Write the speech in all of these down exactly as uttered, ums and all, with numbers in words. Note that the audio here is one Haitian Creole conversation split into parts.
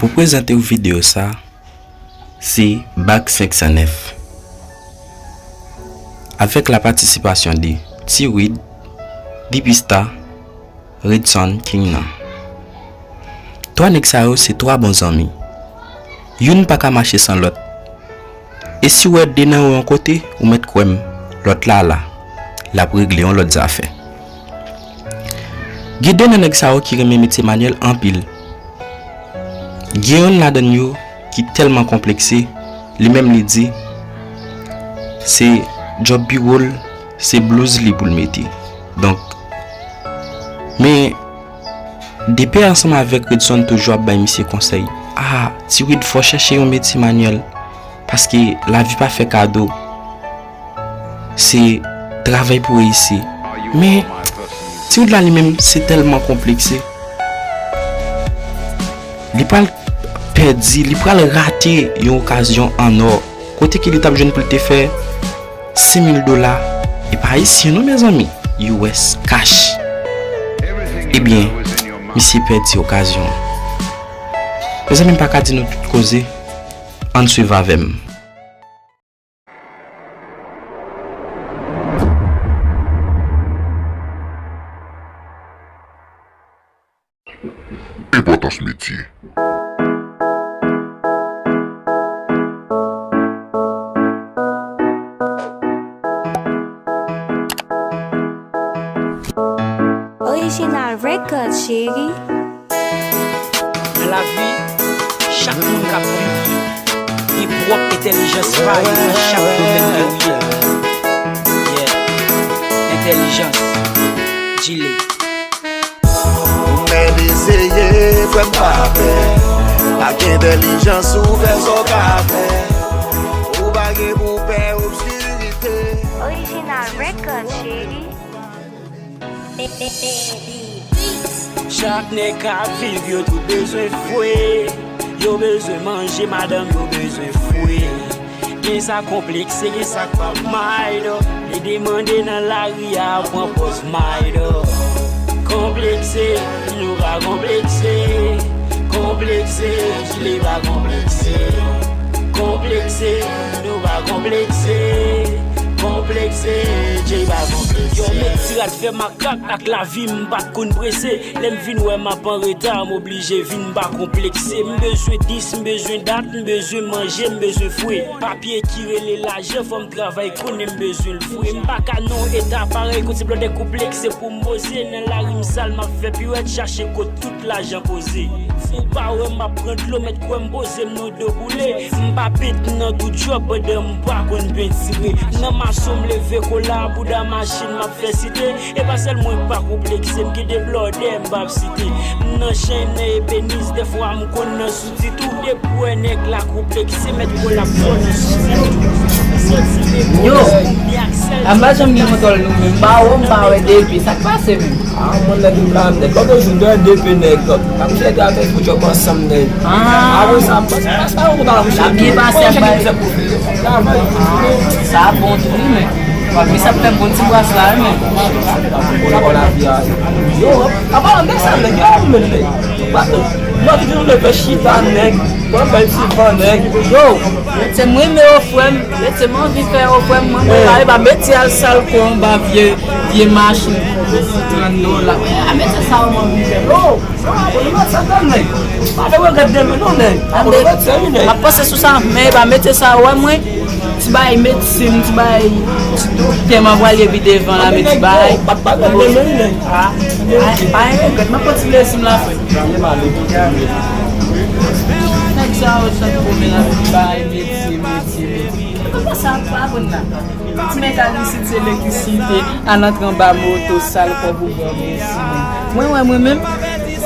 Mwen prezante w videyo sa, se Bag senk san nèf. Avèk la patisipasyon de T-Wid, Dipista, Redson King nan. Twa nèg sa yo se twa bon zanmi. Youn pa ka mache san lòt. E si w wè de nan yo yon kote, ou mèt kwè m, lòt la la, l ap regle yon lòt zafè. Gen de nan nèg sa yo ki renmen metye manyèl anpil. Gen yonn ladan yo ki tèlman konplekse, li menm li di, se djòb biwo l, se blouz li pou l mete. Donk, men, Dipè ansanm avèk Redson toujou ap bay misye konsèy. Ah, T-Wid, fò chèche yon metye manyèl, paske lavi pa fè kado. Se travay pou reyisi. Men, T-Wid la li menm, se tèlman konplekse. Li pral pèdi, li pral rate yon okazyon an nò. Kote ke li t ap jwenn pou l te fè senk mil dola, e pa ayisyen non, mezanmi, U S cash. Ebyen, misye pèdi okazyon an. Mezanmi, m pa ka di nou tout koze, ann swiv avè m. Enpòtans metye. Original Record, cheri. Nan lavi, chak moun k ap viv gen pwòp entèlijans pa yo nan chak domèn ke ou ye. Yeah. Entèlijans. Dile. Ou mèt eseye, frè m, pa pè. Ak entèlijans ou fè sa w ka fè. Ou pa gen pou pè obskirite. Original Record, cheri. Chak nèg k ap viv, yo tout bezwen fwe. Yo bezwen manje, madanm yo bezwen fwe. Gen sa konplekse, gen sa k pa may dò. Li demande nan lari a, pran pòz may dò. Konplekse, nou pa konplekse. Konplekse, Dile pa konplekse. Konplekse, nou pa konplekse. Konplekse, Dile pa konplekse. Yo met ti rad fè makak ak lavi, m pa t konn prese. Lè m vin wè m ap an reta, m oblije vin, m pa konplekse. M bezwen dis, m bezwen dat, m bezwen manje, m bezwen fwe. Papye ki rele lajan, fò m travay konnen m bezwen l vre. M pa ka nan yon eta parèy, kote blòdè konplekse pou m poze. Nan lari m sal, m ap fè piwèt, chache kot tout lajan poze. Ou pa wè m ap pran dlo, mèt kwè m poze m nan do boule. M pa pent nan tout djòb pandan m pa konn pentire. Nan mason m leve kola, bouda machin m ap fè site. E pa sèl mwen k pa konplekse, m gen de blòdè m p ap site. M nan chay, m nan ebenis, dèfwa m konn nan soutit ou. Depi w wè nèg la konplekse, mèt kwè l ap fò nan soutit ou. Sòti depi yo, m pa janm gen kontwòl nou menm. M pa wè, m pa wè depi. Sa k pase menm? Ah, mwen nèg m la, nèg. Lòt jou, m te wè depi nèg. Lòt, pa m chèche avèk ou, djòb ansanm, nèg. Ah. Apre sa, m pa, pa, pa, ou pa m chèche. L ap byen pase ak bay. Travay. Sa bon tou, wi, men. Wi, sa ap fè bon ti bras la, wi, men. Pou la, pou lavi a. Yo, apa, nèg sa, nèg, yo, men, nèg. Lòt jou, nou leve chita, nèg. Pran bèl ti van, nèg. Yo, se mwen, men, o frè m. Mete m anvi fè yo kwè mwen, mwen pa, e pa mete al sal kò anba vye, vye machin pou trant dola. A mete sa yo m anvi fè. Oh, oh, mwen sa tann nèg. Pa fè regrèt demen non nèg. Pa regrèt sèvi nèg. M ap panse sou sa, men e pa mete sa yo wè mwen. Ti bagay medsin, ti bagay ti doktè m ap prale epi devan la, men ti bagay. Pa, pa regrèt demen nèg. Ah, pa regrèt, m ap kontinye si m la fè. Nèg sa yo chan kòmè la, ti bagay medsin, medsin, medsin. Kòman sa pa bon la? Ti mekanisyen, ti elektrisite, al antre anba moto, sal kò pou bò, mèsi. Mwen wè mwen menm,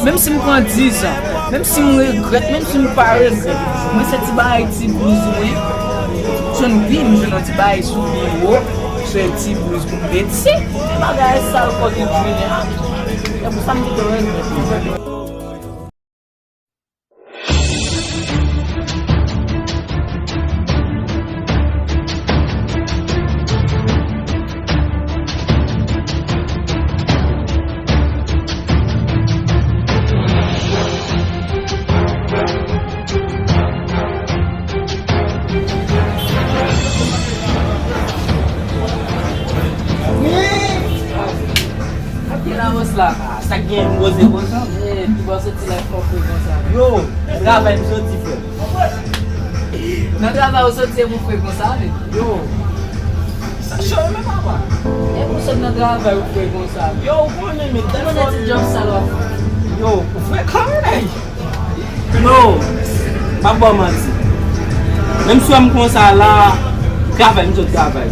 menm si m pran dizan, menm si m regrèt, menm si m pa regrèt, mwen se ti bagay ti blouz mwen jwenn, wi, m jwenn yon ti bagay sou biwo, se ti blouz pou m mete. Se bagay sal kò ki jwenn an. Se pou sa m kite regrèt. la. Ah, sa k gen poze konsa? Eh, pi bò soti la fò fre konsa. Yo, nan travay m soti, frè. Nan travay ou soti, e pou fre konsa, men. Yo, sa cho, men papa. E pou sot nan travay ou fre konsa. Yo, ou konnen, men. Ou konnen ti djòb sal w ap fè. Yo, ou frekan, men. No, m ap ba w manti. Menm si w wè m konsa la, travay m sot travay.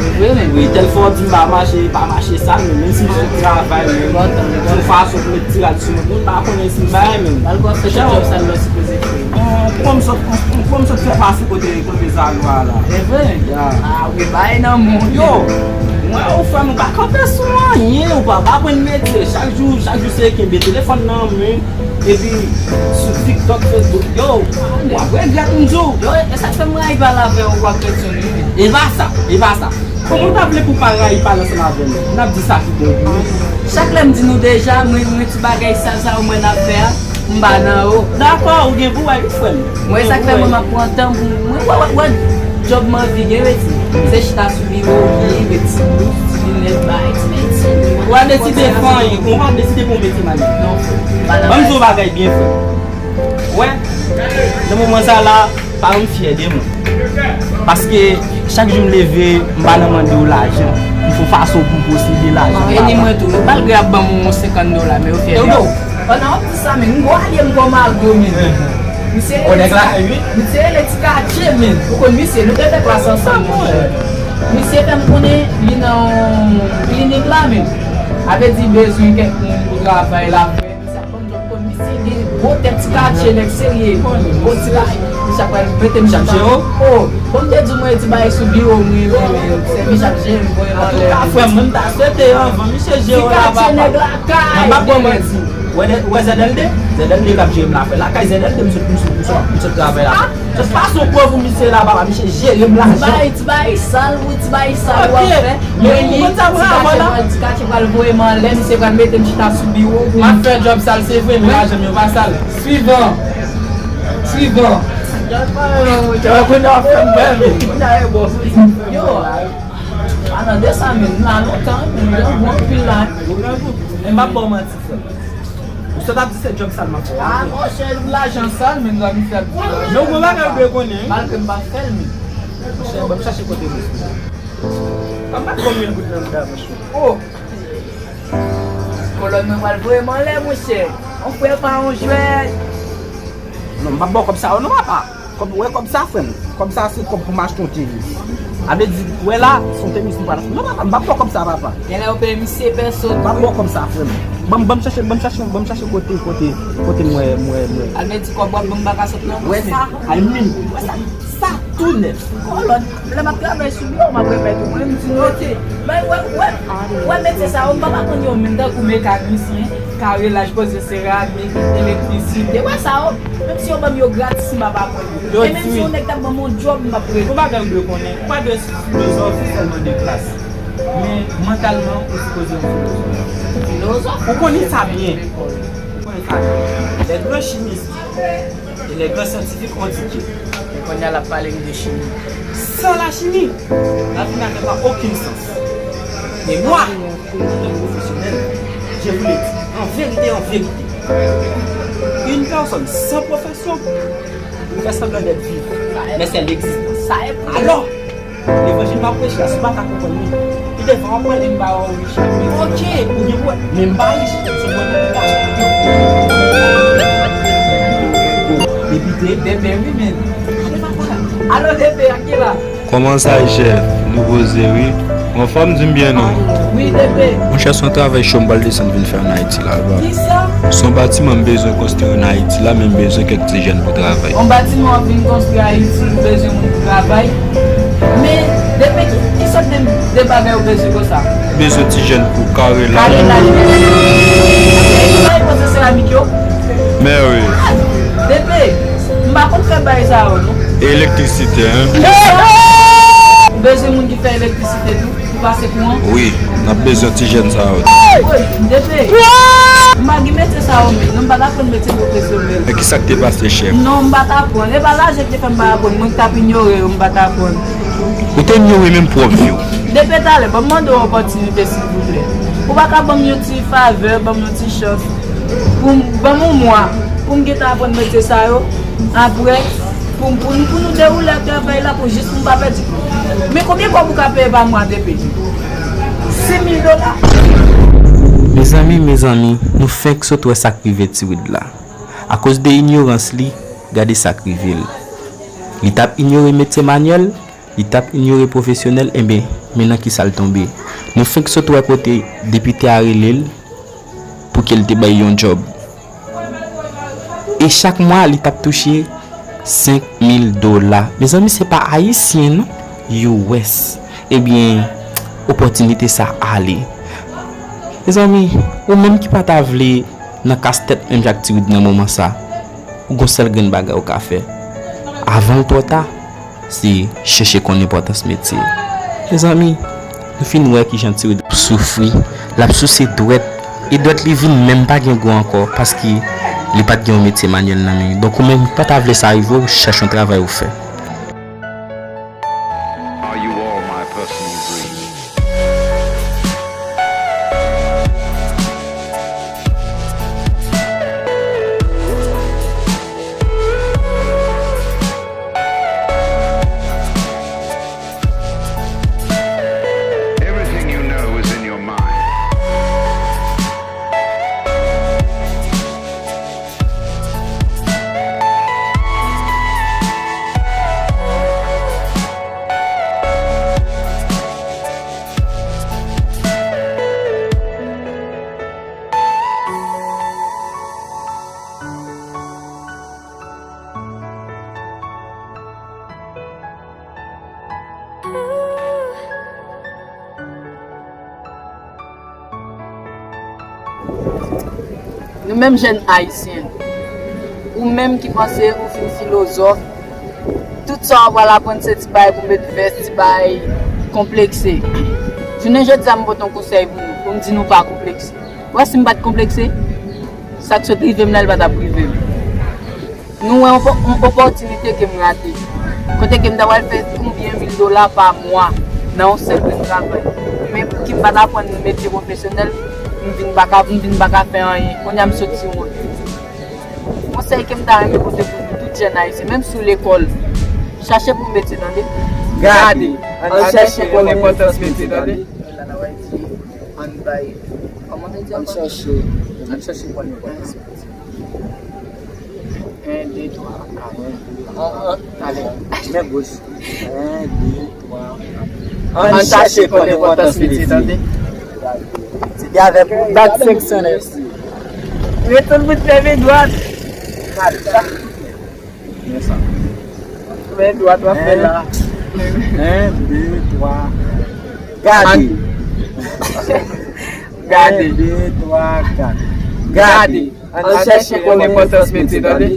Vre, men. Wi, tèl fwa w di m pa mache, pa mache sa, men menm si m sot travay, men yon fason pou met ti rad sou mwen, m pa konnen si m bay, men. Al gwa fè jan djòb sa l sipoze fè. Bon, pou m sot, pou m sot fè pase kote, kote Zalo a la. E vre? Ya. Ah, wi, bay nan moun. Yo, mwen ou fè m pa kanpe sou anyen, ou pa, pa aprann metye. Chak jou, chak jou se kenbe telefòn nan men. Epi sou TikTok, Facebook, yo, w ap regrèt m di w. Yo, e sa k fè m rayi pale avè w, w ap retyone wi. E pa sa, e pa sa. Kòman w ta vle pou w pa rayi pale ansanm avè m? N ap di sa ki bon pou nou. Chak lè m di nou deja, mwen, mwen ti bagay sal sa yo mwen n ap fè a, m pa nan yo. Dakò, ou gen pou w wè wi, frè m. Mwen, sa k fè mwen m ap pran tan pou mwen. Wè, wè, wè, djòb m anvi gen, wi, ti. Se chita sou biwo, gen, wi, ti bous, ti linèt, bay, ti, ti. Ou pa deside fè anyen, ou pa deside pou w mete manèt. Non, frè. Ban m di w bagay byen, frè. Wè, nan moman sa la, paran m fyè de mwen. Paske chak jou m leve, m pa nan mande yo lajan. M fè fason pou m posede lajan. Eni mwen tou, malgre y ap ban m yon senkant dola, men yo fyè de mwen. Oh non, w ap di sa, men m gwo alye m kòm Aldo, men. Misye rele ti ka-, misye rele ti katye, men. Ou konn misye, nou te fè klas ansanm, monchè. Misye fè m konnen li nan klinik la, men. Sa vle di bezwen kèk moun pou travay la. Misye ap ban m djòb, konn misye gen gwo tèt ti katye, nèg serye. Gwo ti katye. Misye ap pral mete m chita. Oh, bon, m te di w mwen ti bagay sou biwo, mwen, mwen, mwen, se misye ap jere m, voye m anlè. Antouka, frè m, mwen m ta swete anvan misye jere w la, papa. Ti katye nèg lakay. Mwen p ap ba w manti. Wè, wè Z L D? Z L D k ap jere m la, frè. Lakay Z L D, m sot, m sot, m sot, m sot travay la. Sot fason pòv misye la, papa, misye jere m lajan. Ti bagay, ti bagay sal, wi, ti bagay sal w ap fè. Men li, ti katye pral, ti katye pral voye m anlè, misye pral mete m chita sou biwo pou m ap fè djòb sal, se vre, men lajan m yo pa sal. Swivan. Swivan. Yo, pa nan de sa, men m la lontan, men m grangou anpil la. Men m ap ba w manti, frè m. Ou sot ap di se djòb sal m ap fè a. Ah, monchè, lajan sal, men m la misye ap di. Men ou gon bagay ou dwe konnen. Malgre m pa fè l, men. Monchè, ban m chache kote m espri. Ban m bat gon mil goud nan mouda, monchè. Oh! Kolòn mwen pral voye m anlè, monchè. On frè pa on jwèt. Non, m p ap ba w kòb sa yo non, papa. Kòb, wè kòb sa, frè m. Kòb sa, se kòb pou m achte yon tenis. A vle di, wè la, se yon tenis m pral achte. Non, papa, m p ap ba w kòb sa, papa. Genlè w peye misye pèso tou. M p ap ba w kòb sa, frè m. Ban m, ban m chache, ban m chache, ban m chache kote, kote, kote m wè, m wè, m wè. A vle di kòb w ap ban m pa ka sot nan bous mwen. Wè sa, ay min, wè sa, sa tou nèf. Kolòn, lè m ap travay sou biwo, m ap repete w, mwen, m di nou rete. Men wè, wè, wè metye sa yo, m p ap aprann yo menm tankou mekanisyen, karelaj, poze seramik, elektrisite. Wè sa yo, menm si yo ban m yo gratis, m ap aprann yo. E menm si yon nèg t ap ban m yon djòb, m ap rete. Gon bagay ou dwe konnen, ou pa dwe filozòf sèlman de klas. Men, mantalman, ou sipoze yon filozòf. Filozòf? Ou konnen sa byen. Ou konnen sa byen. Les grands chimistes et les grands scientifiques ont dit que. Men kounye a l ap pale m de chimi. Sans la chimie, la vie n'avait pas aucun sens. Mais moi, en tant que professionnel, je vous le dis, en vérité, en vérité, une personne sans profession peut faire semblant d'être vivant, mais c'est l'existence. Alors, levanjil m ap preche a, si w pa ka konprann li, pi devan w ap pale m ba w li chak midi. Ok, ou gen pou wè, men m pa rich, se mwen menm ki ka. Depite. Depite, wi, men. Alo, papa. Alo, Depite, a ki la? Kòman sa ye, chèf? Nou poze, wi. Anfòm, di m byen non. Wi, Depite. Monchè, se yon travay cho m pral desann vin fè ann Ayiti la, bra. Kisa? Se yon batiman m bezwen konstwi ann Ayiti la, men m bezwen kèk ti jèn pou travay. Yon batiman w ap vin konstwi Ayiti, ou bezwen moun pou travay. Men, Depite, ki, ki sòt de, de bagay ou bezwen konsa? Bezwen ti jèn pou karelaj. Karelaj. E ki bagay poze seramik yo? Men wi. Depite, m pa konn fè bagay sa yo, non. Elektrisite, en? Ou bezwen moun ki fè elektrisite tou? Pou pase kouran? Wi, n ap bezwen ti jèn sa yo. Woy, Depite. M pa gen metye sa yo menm, non, m pa t aprann metye pwofesyonèl. Men kisa k te pase, chèf? Non, m pa t aprann. E pa lajan ki te fè m pa aprann. Mwen ki t ap inyore yo, m pa t aprann. Ou te inyore menm pwòf yo. Depite, talè, ban m mande w yon opòtinite, silvouplè. Ou pa ka ban m yon ti favè, ban m yon ti chans. Pou m, ban m yon mwa, pou m gentan aprann metye sa yo. Apre, pou, pou nou, pou nou dewoule ak travay la, pou jis pou m pa pèdi. Men konbyen kòb ou ka peye pa mwa, D P? Sis mil dola. Mezanmi, mezanmi, nou fenk sot wè sa k rive Tiwid la. Akoz de inyorans li, gade sa k rive l. Li t ap inyore metye manyèl, li t ap inyore pwofesyonèl, enben, men nan kisa l tonbe. Nou fenk sot wè kote depite a rele l pou ke l te bay yon djòb. E chak mwa, li t ap touche senk mil dola. Mezanmi, se pa ayisyen, non. U S. Ebyen, opòtinite sa ale. Mezanmi, ou menm ki pa ta vle nan kastèt menm jan ak Tiwid nan moman sa, ou gon sèl grenn bagay ou ka fè. Avan l twò ta, se chèche konn enpòtans metye. Mezanmi, nou fin wè kijan Tiwid ap soufri, l ap souse dwèt, e dwèt li vin menm pa gen gou ankò, paske li pa t gen yon metye manyèl nan men li. Donk, ou menm ki pa ta vle sa rive w, chèche yon travay ou fè. Are you all my personal dreams? Everything you know is in your mind. Nou menm jèn ayisyen, ou menm ki panse ou fin filozòf, tout sa w ap pral aprann se ti bagay pou met vès, ti bagay konplekse. Jounen jodi a, m pote yon konsèy pou nou, pou m di nou pa konplekse. Ou wè, si m pa t konplekse, sa k sot rive m la, li pa t ap rive m. Nou wè yon, yon opòtinite ke m rate. Kote ke m ta pral fè konbyen mil dola pa mwa nan yon sèl grenn travay. Men pouki m pa t aprann metye pwofesyonèl, m vin pa ka, m vin pa ka fè anyen. Kounye a m soti wont. Konsèy ke m ta renmen pote pou nou tout jèn ayisyen, menm si w lekòl, chache pou w metye, tande. Gade, ann chache konn enpòtans metye, tande. Ann bay, kòman te di ankò? Ann chache, ann chache konn enpòtans metye. En, de, twa, kat. An, an, ale. Men goch. En, de, twa, kat. Ann chache konn enpòtans metye, tande. Se te avèk ou. Bat senk san nèf. Retoun bout fè men dwat. Gade sa. Men dwat w ap fè la. En, de, twa. Gade. Gade. En, de, twa, kat. Gade. Ann chache konn enpòtans metye, tande.